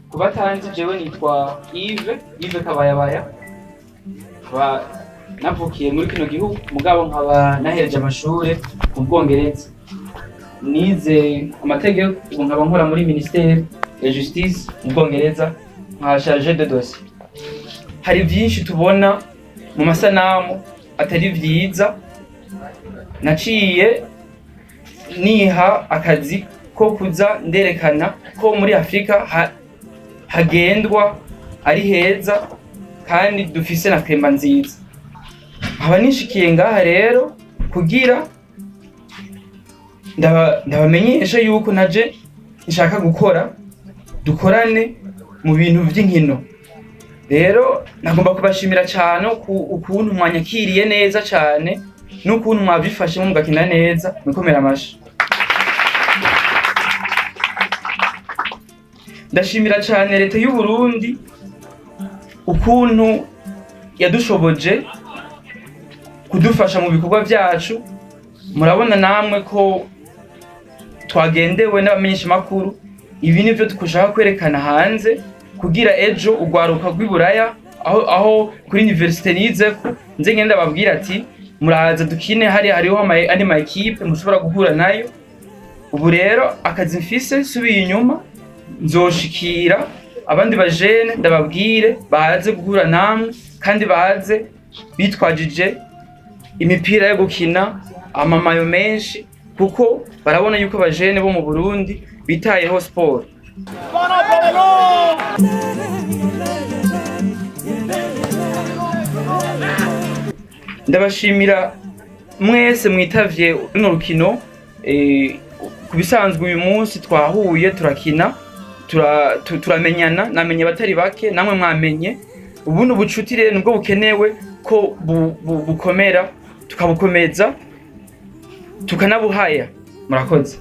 Ku batanzi, jewe nitwa Yves Kabayabaya, nkaba navukiye muri kino gihugu, mugabo nkaba nahereje amashure mu Bwongereza. Nize amategeko, ubu nkaba nkora muri ministère ya justice mu Bwongereza nka chargé de dossier. Hari vyinshi tubona mu masanamu atari vyiza. Naciye niha akazi ko kuza nderekana ko muri Afurika hagendwa ari heza kandi dufise na climat nziza. Nkaba nishikiye ngaha rero kugira ndabamenyesha yuko naje nshaka gukora, dukorane mu bintu vy'inkino. Rero nagomba kubashimira cyane ukuntu mwanyakiriye neza cyane n'ukuntu mwavyifashemo mugakina neza. Mwikomera amashi. Ndashimira cyane leta y'u Burundi ukuntu yadushoboje kudufasha mu bikorwa byacu. Murabona namwe ko twagendewe n'abamenyeshamakuru. Ibi nivyo dushaka kwerekana hanze kugira ejo urwaruka rw'iburaya, aho kuri université nizeko, nze ngenda babwira ati: "Muraza dukine, hari hariho andi ma équipe mushobora guhura nayo." Ubu rero akazi mfise, nsubiye inyuma nzoshikira abandi bajene, ndababwire baze guhura namwe kandi baze bitwajije imipira yo gukina, ama maillots menshi, kuko barabona yuko abajene bo mu Burundi bitayeho siporo. Ndabashimira mwese mwitavye runo rukino. Ku bisanzwe uyu munsi twahuye, turakina, turamenyana, namenye abatari bake, namwe mwamenye. Ubundi ubucuti rero nibwo bukenewe ko bukomera, tukabukomeza, tukanabuhaya. Murakoze.